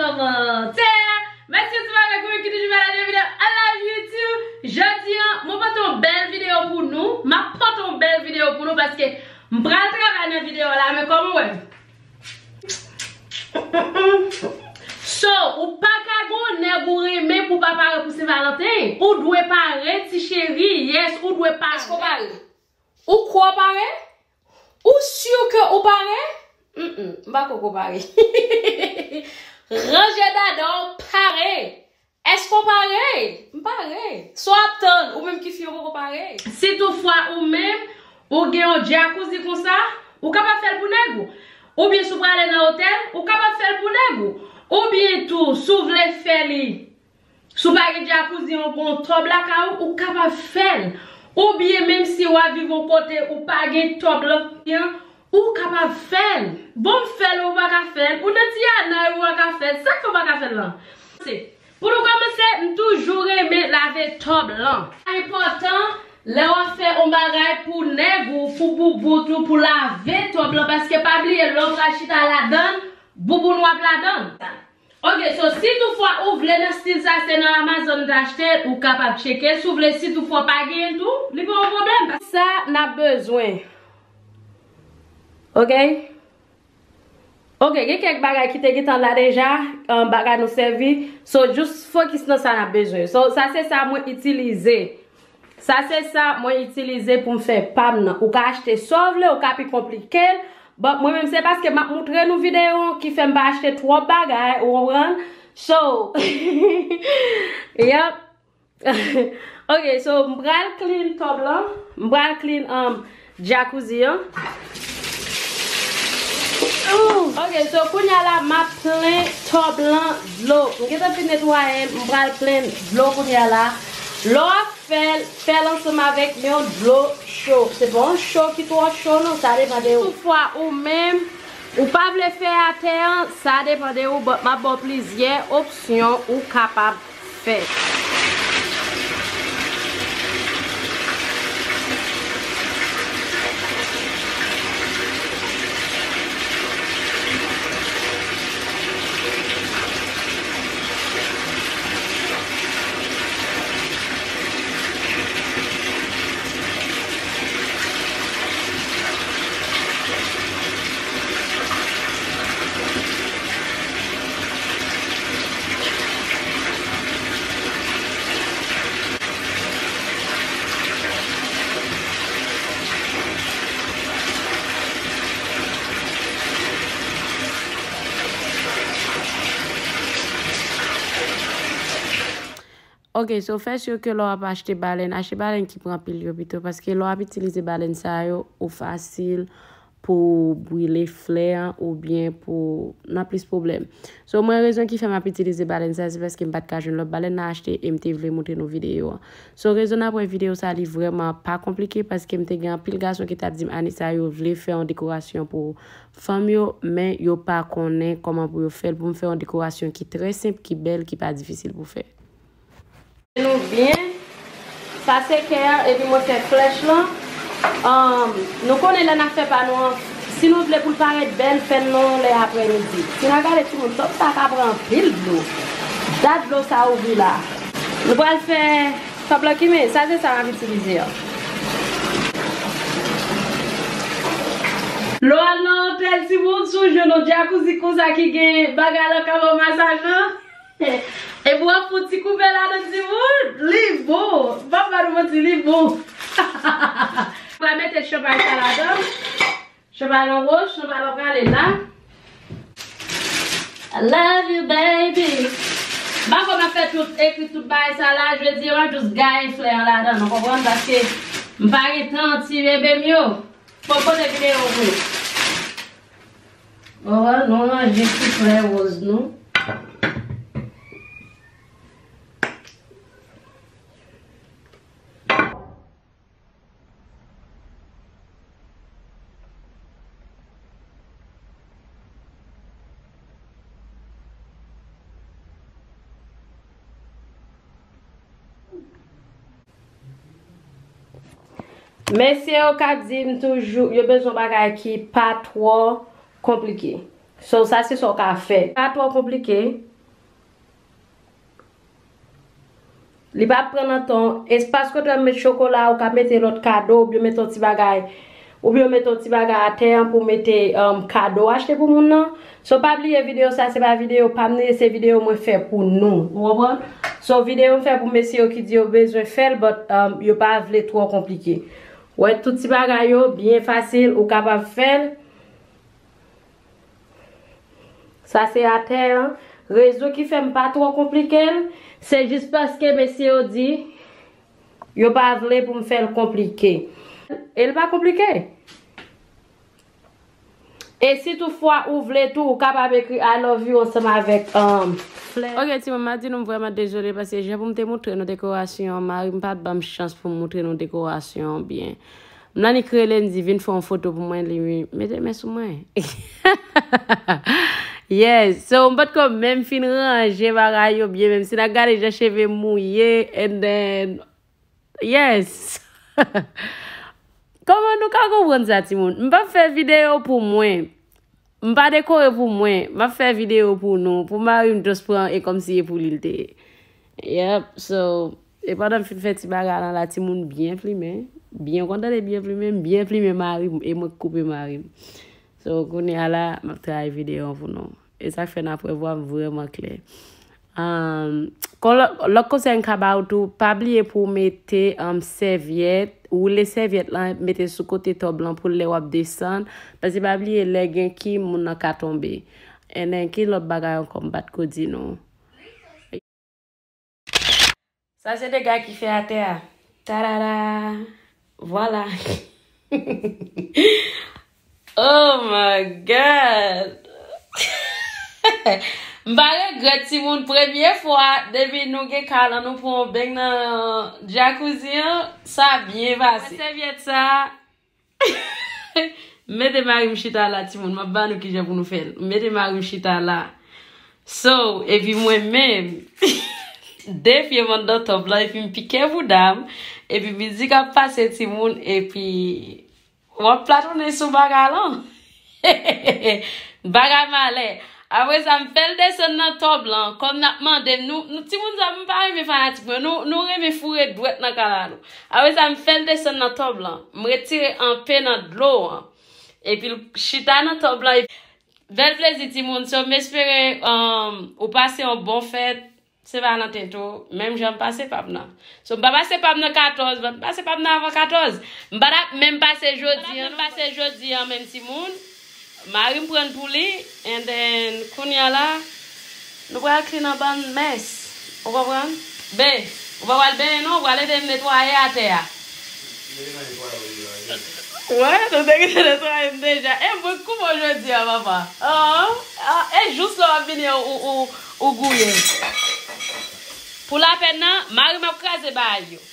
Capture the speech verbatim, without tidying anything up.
Kòmantè. Mèsi tout moun ki toujou pa lage videyo. I love you too. Jodi a, mwen pote yon bèl videyo pou nou. M ap pote yon bèl videyo pou nou paske m pral travay nan videyo la, men kòman w wè m? So, ou pa ka gon nèg ou renmen pou pa pare pou Sen Valanten. Ou dwe pare, ti cheri. Yes, ou dwe pare. Èske w pare? Ou kwè w pare? Ou si ke ou pare? Mm, mm, m pa kwè ke w pare. Ranje dada w, pare. Èske w pare? M pare. Sa w ap tann, ou menm ki fi, ou poko pare? Si toutfwa ou menm, ou gen yon jacuzzi konsa, ou kapab fè l pou nèg ou. Oubyen si w prale nan otèl, ou kapab fè l pou nèg ou. Oubyen tou, si w vle fè li, si w pa gen jacuzzi, yon bon tòb lakay ou, ou kapab fè l. Oubyen menm si w ap viv yon kote ou pa gen tòb lan, ou kapab fè l. Bon, m fè l, ou pa ka fè l. Ou nan ti anay, ou pa ka fè l. Sa k fè w pa ka fè l lan? Se, pou nou kòmanse, m toujou renmen lave tòb lan. Sa enpòtan lè w ap fè yon bagay pou nèg ou, pou boubout ou, pou lave tòb lan, paske pa bliye, lè w pral chita ladan l, bouboun w ap ladan l. Ok, so si toutfwa ou vle nan stil sa, se nan Amazon m te achte l, ou kapab tcheke. Si w vle, si toutfwa w pa genyen l tou, li pa yon pwoblèm. Sa n ap bezwen. Ok? Ok, gen kèk bagay ki te gentan la deja, um, bagay nou sèvi. So, jis fokis nan sa n ap bezwen. So, sa se sa mwen itilize. Sa se sa mwen itilize pou m fè pa m nan. Ou ka achte sa w vle, ou ka pi konplike l. But mwen menm se paske m ap moutre nou videyo an ki fè m pa achte twòp bagay, ou konprann? So, yep. Ok, so m pral clean tòb lan. M pral clean, um, jacuzzi an. Ok, so kounye a la, m ap plen tòb lan dlo. M gentan fin netwaye l, m pral plen dlo kounye a la. Lè w ap fè l, fè l ansanm avèk yon dlo cho. Se pa yon cho ki twò cho non, sa depann de ou. Toutfwa ou menm, ou pa vle fè atè an, sa depann de ou, but m ap ba w plizyè opsyon ou kapab fè. Ok, so fè si ke lè w ap achte balèn, achte balèn ki pran pil yo pito, paske lè w ap itilize balèn sa yo, ou fasil pou brile flè an oubyen pou nan plis pwoblèm. So, mwen, rezon ki fè m ap itilize balèn sa, se paske m pa t ka jwenn lòt balèn nan achte e m te vle moutre nou videyo an. So, rezon n ap wè videyo sa, li vrèman pa konplike, paske m te gen anpil gason ki t ap di m, Anisa, yo vle fè yon dekorasyon pou fanm yo, men yo pa konnen kòman pou yo fè l pou m fè yon dekorasyon ki trè senp, ki bèl, ki pa difisil pou fè. Nou byen. Sa se kè a, epi mwen fè flèch lan. Ahn, nou konnen lè n ap fè pa nou an, si nou vle pou l parèt bèl, fè l nan yon lè aprèmidi. Si n a gade timoun, tòb sa ka pran anpil dlo. Dat dlo sa ouvri la. Nou pral fè tòb lan ki men, sa se sa m ap itilize an. Lè w al nan otèl timoun, si w jwenn yon jacuzzi konsa ki gen bagay lan k ap fè masaj lan. Epi w ap fout ti koupe ladan, timoun, li bon. M p ap ba nou manti, li bon. Mwen mete chanpay sa ladan. Chanpay lan wòch, chanpay lan prale la. I love you, baby. M pa kwè m ap fè tout, ekri tout bagay sa la, jodi a, m ap jis gaye flè an ladan, nou konprann, paske m pa gen tan ti bebe m yo. Fò pote videyo pou nou. Bon, nou ranje ti flè woz nou. Mesye yo ka di m toujou, yo bezwen bagay ki pa twò konplike. So, sa se sa w ka fè. Pa twò konplike. Li p ap pran nan tan w. Espas kote w ap met chokola, ou ka mete lòt kado, oubyen mete yon ti bagay, oubyen mete yon ti bagay atè an pou mete um, kado w achte pou moun nan. So, pa bliye videyo sa, se pa videyo pa m li, se videyo mwen fè pou nou. Ou konprann? So, videyo m fè pou mesye yo ki di yo bezwen fè l, but um, yo pa vle twò konplike. Wè, tout ti bagay yo, byen fasil, ou kapab fè l. Sa se atè an. Rezon ki fè m pa twò konplike l, se jis paske mesye yo di yo pa vle pou m fè l konplike. E l pa konplike. E si toutfwa ou vle tou, ou kapab ekri I love you ansanm avèk um, flè. Ok, timoun, m ap di nou m vrèman dezole paske jan pou m te moutre nou dekorasyon an, mari m pa t ban m chans pou m moutre nou dekorasyon an byen. M nan li krele m di vin fè yon foto pou mwen, li mete men sou mwen. Yes, so m potko menm fin ranje bagay yo byen, menm si n ap gade jan cheve m mouye, and then, yes. Kòman nou ka konprann sa, timoun? M p ap fè videyo pou mwen. M pa dekore pou mwen. M ap fè videyo pou nou. Pou mari m just pran e kòmsi e pou li l te ye. Yep, so, e pandan m fin fè ti bagay lan la, timoun byen plimen. Byen kontan de byen plimen, m byen plimen mari m, e mwen k koupe mari m. So, kounye a la, m ap travay videyo an pou nou. E sa k fè n ap wè vwa m vrèman klè. Um, kon lò- lòt konsèy m ka ba ou tou, pa bliye pou w mete um, sèvyèt, woule sèvyèt lan, mete sou kote tòb lan pou lè w ap desann. Paske pa bliye lè gen ki moun nan ka tonbe. And then ki lòt bagay ankò m pa t ko di nou. Sa se dega ki fè atè a. Tarara! Vwala! Oh my God! M pa regrèt timoun, premye fwa depi nou gen kay lan nou pran yon beny nan jacuzzi an, sa byen pase. Sèvyèt sa, m mete mari m chita la timoun, m ap ba nou kijan pou nou fè l. M mete mari m chita la. So, epi mwen menm, de pye m anndan tòb lan, epi m pike bouda m, epi mizik ap pase timoun, epi w ap platonnen sou bagay lan. Bagay malè. Apre sa, m fè l desann nan tòb lan, kòm n ap mande m, nou, nou timoun sa, m pa renmen fanatik mwen, nou, nou renmen foure dwèt nan kaka nou. Apre sa, m fè l desann nan tòb lan, m retire anpe nan dlo an. Epi l chita nan tòb lan. Bèl plezi timoun, so m espere um, ou pase yon bon fèt. Se Valanten tou, menm jan m pase pa m nan. So m pa pase pa m nan katòz, but m pase pa m nan avan katòz. M pa t ap menm pase jodi an, menm timoun. Mari m pran pou li, and then kounye a la, nou pral clean up and mess. Ou konprann? Ben, ou pa pral benyen non, ou pral ede m netwaye atè a. Wè, nou te gentan netwaye m deja. E mwen k koupe w jodi a, papa. Ah, ah, e jous lè w ap vini ou, ou, ou gouye. Pou lapèn nan, mari m ap kraze bagay yo.